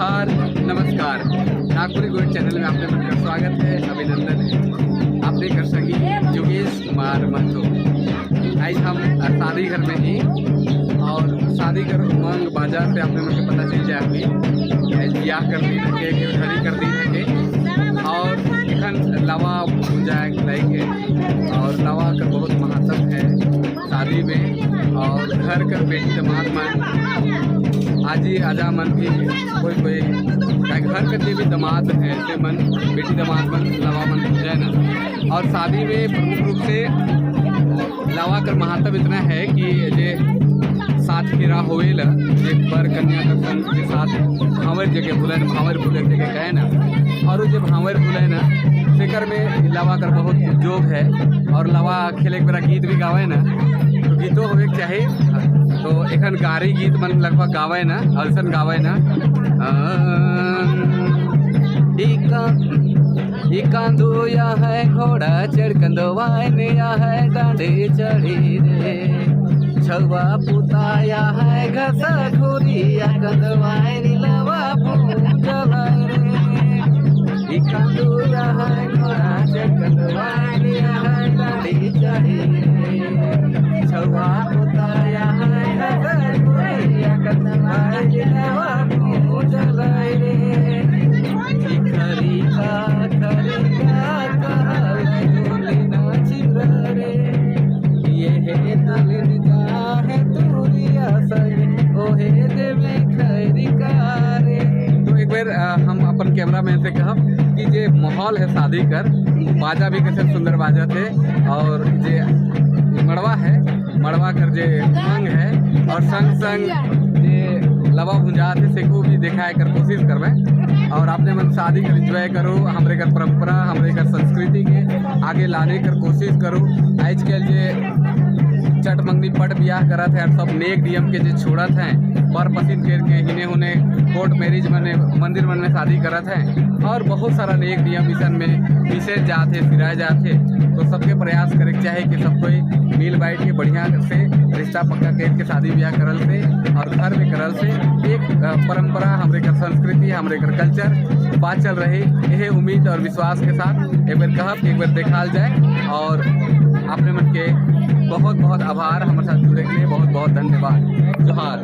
जोहार, नमस्कार। Nagpuri gold channel में आपने मन का स्वागत है, अभिनंदन है। आपने कर संगी योगेश कुमार महतो। आज हम शादी घर में ही और शादी घर उमंग बाजार से आपने मन के पता चल जाएगी कि आज बियाह कर दी के घड़ी कर दी के और एखन लवा जाए लाइक है और लवा का बहुत महत्व है शादी में और घर कर बेटी दमाद मन आजी आजा मन भी कोई कोई चाहे घर के भी दमाद है से मन बेटी दमाद मन लवा मन जाए ना। और शादी में प्रमुख रूप से लवा कर महत्व इतना है कि जे सात फेरा होवेला, जे वर कन्या का संग के साथ भांवर जगह भूलन, भांवर भूले जगह कहे ना। और वो जो भांवर भूले ना, सेकर में लवा कर बहुत उपयोग है और लवा खेले के बेरा गीत भी गावे ना, तो गीतो होवे के चाही। तो एखन गारी गीत मन लगभग गावे ना, अल्सन गावे ना। इका इकांदुया है घोड़ा चढ़ कंदवाइनिया है डांडे चढ़ी रे, छुआ पुताया है घस घुरिया कंदवाइनी लवा पूजल रे। इकांदुया है घोड़ा चढ़ कंदवाइनिया है डांडे चढ़ी रे, छुआ पुताया है घस घुरिया कंदवाइनी लवा पूजल रे। खरी का खरी का कहल दुलिना चिर रे, ये हे दुलिन का है तुरिया संग ओहे देवे खरी का रे। तो एक बार हम अपन कैमरा मैन से कहब कि जे माहौल है शादी कर, बाजा भी कैसे सुंदर बाजा थे और जे मड़वा है, मड़वा कर जे उमंग है और संग संग जे लवा भुंजा थे से को भी दिखाए कर कोशिश करवे। और आपने मन शादी कर एंजॉय करो, हमरे कर परंपरा, हमरे कर संस्कृति के आगे लाने कर कोशिश करो। आजकल जे चट मंगनी पट बियाह करत है और सब नेक नियम के जो छोड़त हैं, पर पसंद करके हिने हुने कोर्ट मैरिज मने मंदिर मन में शादी करत हैं और बहुत सारा नेक नियम इसन में विशेष जाते सिराए जाते। तो सबके प्रयास करे के चाहे कि सब कोई मिल बैठ के बढ़िया से रिश्ता पक्का करके शादी ब्याह करल से और घर में करल से एक परंपरा, हमरे कर संस्कृति, हमरे कर कल्चर बात चल रही, यही उम्मीद और विश्वास के साथ एक बार कहब, एक बार देखाल जाए। और आपने मन के बहुत बहुत आभार, हमारे साथ जुड़े के लिए बहुत बहुत धन्यवाद। जोहार।